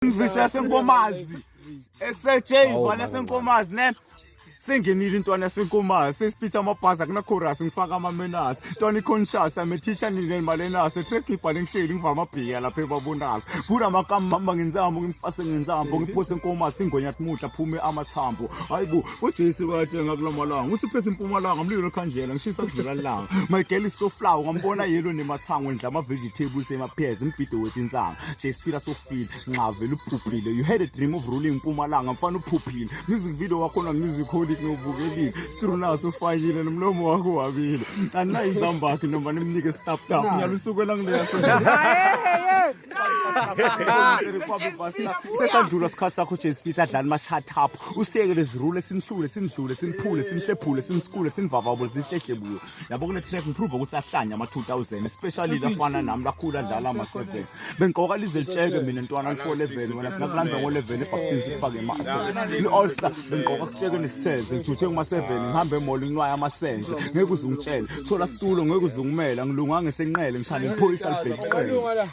Mvisi yasenkomazi. XJ mfana yasenkomazi ne. Sengenile intwana yasenkomazi sesipitha amabhaza kuna chorus ngifaka ama-menus ntwana i-conscious I'm a teacher nine malenase track ibhale ngihleli ngiva amabhiya lapha ebabonasi buda amakamba ngenzambo ngimfase ngenzambo ngiphose enkomazi ingwenya tmudla phume amathambo hayibo uJesu watshenga kulamalanga uthi uphethe impumalanga mlilo khanjela ngishisa kudlula langa my girl is so flower ngambona yellow nemathango ndla ama vegetables ema pears imbhido wetintsanga Shakespeare sofile nxa vele ubhubhile you had a dream of ruling Mpumalanga mfana uphuphile music video wakhona music holic ngiwubukelile strunaso ufakile nomlomo wakho wabile andinayo izambakhi noma nimnike stop tap nyalo usuku elangileya sesadlula isikhathi sakho JSP sadlala ama-shut up usiyeke lezi rule sinihlule sinidlule siniphule sinihlephule sinisikule sinivavabule sinihlehlebule yabo kule track ngiprove ukuthi ahlanya ama-2000 especially lafana nami lakhulu adlala ama-7 bengigqoka lize litsheke mina ntwana li-4 level wena singakulanza ngo-11 ebhakutini sikufake ema-seven li-all star bengigqoka kutsheke nesithenze ngijuthe kuma-7 ngihambe emall nginwaye amasense ngeke uze ungitshele thola situlo ngeke uze ungimela ngilunga ngesenqele ngishane iphoyisa libheke iqele.